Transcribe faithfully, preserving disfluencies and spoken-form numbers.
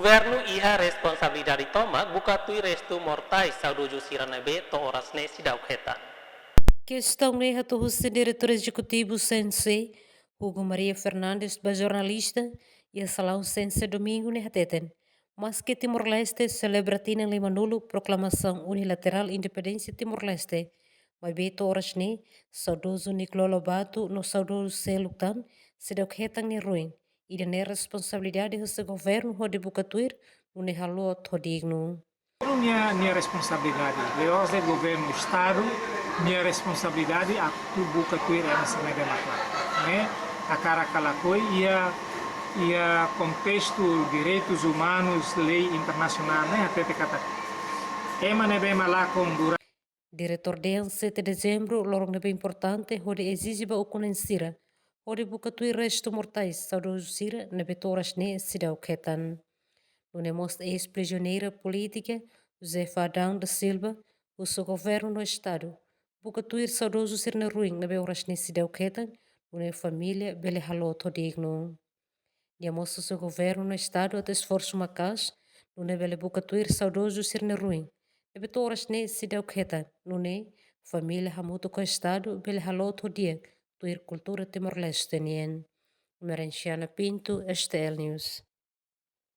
Governu iha responsabilidade tomak buka tuir restu mortais saudozu sira ne'ebé to'o oras ne'e seidauk hetan. Kestaun ne'e hato'o husi Diretór Ezekutivu CNC, Hugo Maria Fernandes, ba jornalista iha salaun CNC domingu ne'e hateten, maske Timor-Leste selebra tinan lima-nulu proklamasaun unilaterál independénsia Timor-Leste, maibé to'o oras ne'e saudozu Nicolau Lobato no saudozu seluk tan seidauk hetan nia ruin. Ida-ne'e responsabilidade husi governu hodi buka tuir, nune'e haloot ho dignu. Nia, nia responsabilidade, la'ós de'it governu, Estadu, nia responsabilidade atu buka tuir ema sira ne'ebé mak lakon, ne'e, hakarak ka lakohi, iha, iha kontestu direitus umanus, lei internasionál, ne'e, hatete katak ema ne'ebé mak lakon durante Diretór dehan sete dezembru loron ne'ebé importante hodi ezije ba ukun-na'in sira hodi buka tuir restu mortais saudozu sira ne'ebé to'o oras ne'e seidauk hetan. Nune'e mós eis-prizioneira polítika Josefa Adão da Silva husu governu no Estadu buka tuir saudozu sira-nia ruin ne'ebé oras ne'e seidauk hetan, nune'e família bele haloot ho dignu. Nia mós husu governu no Estadu atu esforsu maka'as, nune'e bele buka tuir saudozu sira-nia ruin ne'ebé to'o oras ne'e seidauk hetan, nune'e família hamutuk ho Estadu bele haloot ho di'ak tuir kultura Timor-Leste nian. Merenciana Pinto, STL News.